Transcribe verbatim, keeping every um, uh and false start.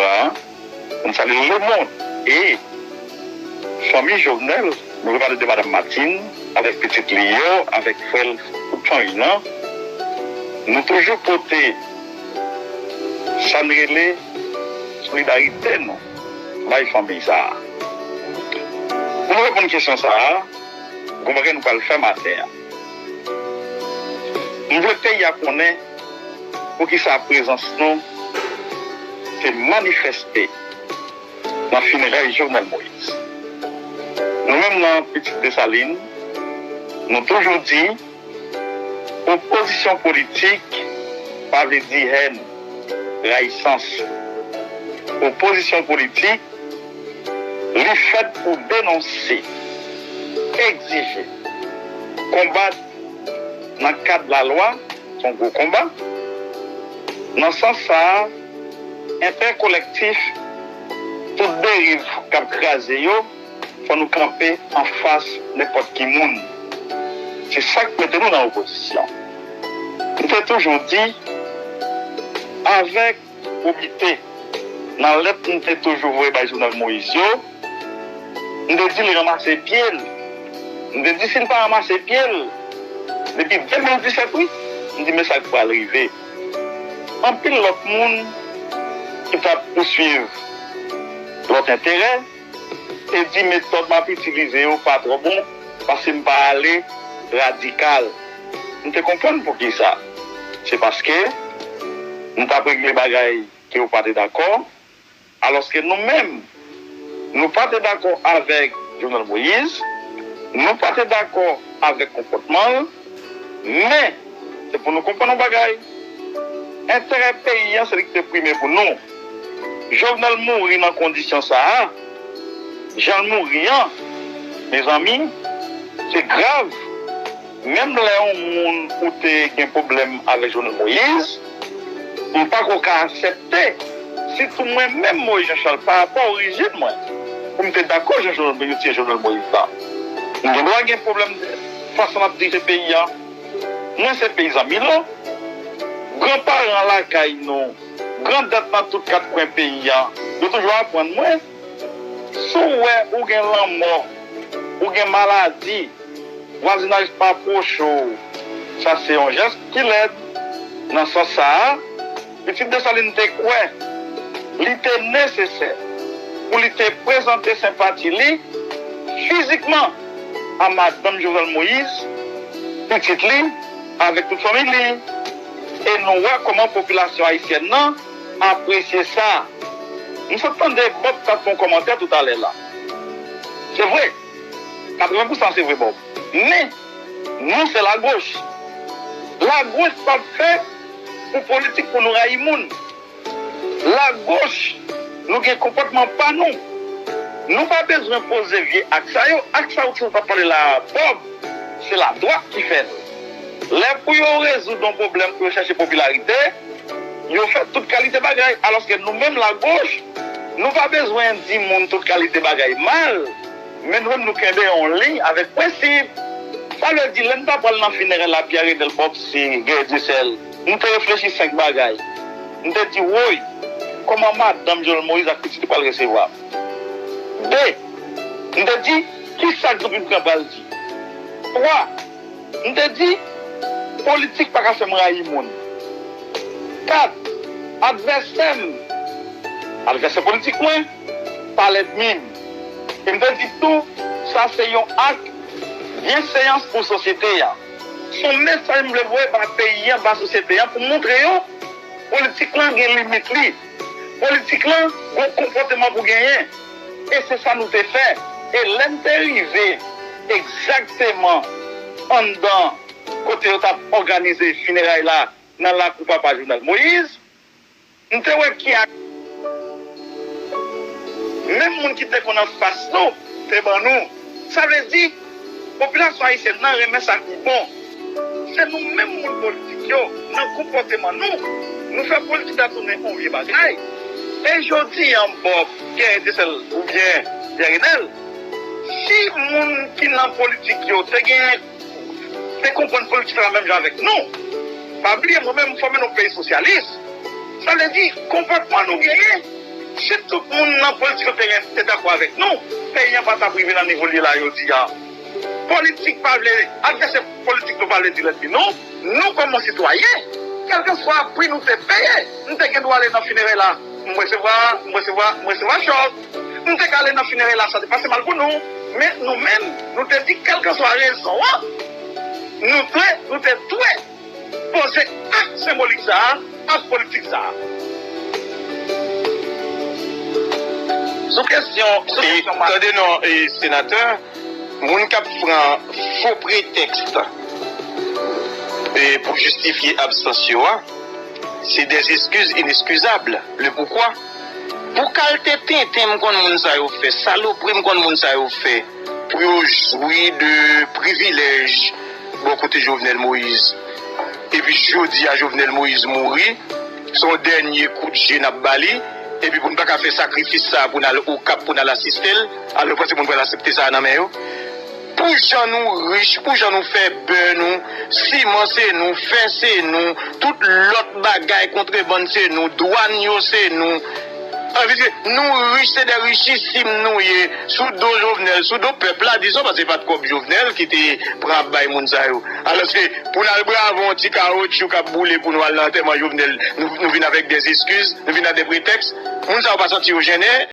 An, nou salye lemonn e fanmi Jovenel, nou vle pale de madanm Martine, avèk pitit li yo, avèk frè l, tout fanmi nan. Nou toujou pote sa n rele solidarite nou bay fanmi sa a. Pou nou reponn kesyon sa a, gon bagay nou pral fè maten an. M vle peyi a konnen poukisa prezans nou te manifeste nan fineray Jovenel Moïse. Nou menm nan Pitit Desalin, nou toujou di, opozisyon politik pa vle di hèn, rayisans. Opozisyon politik, li fèt pou denonse, egzije, konbat nan kad lalwa, se yon gwo konba. Nan sans sa a, entè kolektif, tout deriv k ap kraze yo, fò nou kanpe anfas nenpòt ki moun. Se sa k mete nou nan opozisyon. M te toujou di, avèk probite, nan lèt m te toujou voye bay Jovenel Moïse yo, m te di l ranmase pye l. M te di si l pa ranmase pye l, depi de mil disèt, wi, m di men sa k pral rive. Anpil lòt moun ki t ap pouswiv lòt enterè te di metòd m ap itilize yo pa twò bon, paske m pa ale radikal. M te konprann poukisa. Se paske m t ap regle bagay ke yo pa te dakò, alòske nou menm, nou pa te dakò avèk Jovenel Moïse, nou pa te dakò avèk konpòtman l, men, se pou nou konprann yon bagay, enterè peyi a, se li ki te prime pou nou. Jovenel mouri nan kondisyon sa a, jan l mouri an, mezanmi, se grav. Menm lè yon moun ou te gen pwoblèm avèk Jovenel Moïse, m pa ko ka aksepte, sitou mwen menm Moïse Jean Charles, pa rapò orijin mwen, pou m te dakò jan Jovenel, yo tiye Jovenel Moïse la. M gen dwa gen pwoblèm fason l ap dirije peyi a. Mwen se peyizan Milo. Granparan lakay nou, grandèt nan tout kat kwen peyi a, yo toujou aprann mwen, si w wè ou gen lanmò, ou gen maladi, vwazinaj pa pwoche w, sa se yon jès ki lèd. Nan sans sa a, Pitit Desalin te kwè li te nesesè pou li te prezante senpati li fizikman a madanm Jovenel Moïse, pitit li, avèk tout fanmi li. E nou wè kòman popilasyon ayisyèn nan apresye sa. M sot tande Bob t ap fè yon kòmantè toutalè la. Se vre, katreven pousan se vre, Bob. Men, nou se lagoch. Lagoch p ap fè pou politik pou nou rayi moun. Lagoch, nou gen konpòtman pa nou. Nou pa bezwen poze vye ak sa yo. Ak sa yo ki sot ap pale la a, Bob, se ladwat ki fè l. Lè pou yo rezoud yon pwoblèm, pou yo chèche popilarite, yo fè tout kalite bagay. Alòske nou menm lagoch, nou pa bezwen di moun tout kalite bagay mal, men nou menm nou kenbe yon liy avèk prensip. Sa vle di, lè m t ap pral nan finerèl la, Pierre Renel, Bob, se Guerrier Dieuseul, m te reflechi senk bagay. M te di, woy, kòman madanm Jovenel Moïse ak pitit li pral resevwa m? De, m te di, ki sa Jean-Pierre Pran pral di? Twa, m te di, politik pa ka fè m rayi moun. Kat, advèsè m, advèsè politik mwen, pa lènmi m. E m te di tou, sa se yon ak byenseyans pou sosyete a. Se yon mesaj m vle voye ba peyi a, ba sosyete a, pou montre yo, politik lan gen limit li. Politik lan gon konpòteman pou genyen. E se sa nou te fè. E lè n te rive egzakteman anndan kote yo t ap òganize fineray la nan lakou papa Jovenel Moïse, m te wè ki ak-, menm moun ki te konn anfas nou te ban nou. Sa vle di, popilasyon ayisyèn nan renmen sa ki bon. Se nou menm moun politik yo, nan konpòteman nou, nou fè politik la tounen yon vye bagay. E jodi a, Bob, Pierre Etincelle oubyen Pierre Renel, si moun ki nan politik yo te gen, te konprann politik la menm jan avèk nou, pa bliye mwen menm m fòme nan yon peyi sosyalis. Sa vle di, konpòtman nou genyen, Si tout moun nan politik yo te, te dakò avèk nou, peyi an pa t ap rive nan nivo l ye la jodi a. Politik pa vle, advèsè politik nou pa vle di lènmi nou. Nou kòman sitwayen, kèlkeswa pri nou te peye, m te gen dwa ale nan finerèy la, m resevwa, m resevwa, m resevwa chòk. M te ka ale nan finerèy la, sa te pase mal pou nou. Men nou menm, nou te di kèlkeswa rezon an, nou dwe, nou te dwe poze ak senbolik sa a, ak politik sa a. Sou kesyon, sou kesyon Marc. Tande non, e, senatè, moun k ap pran fo pretèks e, pou jistifye absans yo a, se des excuses inexcusables. Le pourquoi? Pou kalte tenten m konn moun sa yo fè, salopri m konn moun sa yo fè, pou yo jwi de privilèj bò kote Jovenel Moïse. Epi jodi a Jovenel Moïse mouri, se yon dènye kout je n ap ba li, epi pou n pa ka fè sakrifis sa a pou n al Okap pou n al asiste l, alò w panse moun pral aksepte sa a nan men yo? Pou jan nou rich, pou jan nou fè bè nou, siman se nou, fè se nou, tout lòt bagay kontrebann se nou, dwàn yo se nou. Anvi di, nou rich, se de richisim nou ye, sou do Jovenel, sou do pèp la, dizon, paske se pa t kòb Jovenel ki te pran ap bay moun sa yo. Alòske, pou n al brave yon ti kawotchou k ap boule pou nou al nan antèman Jovenel, nou, nou vin avèk de eskiz, nou vin ak de pretèks. Moun sa yo pa santi yo jennen.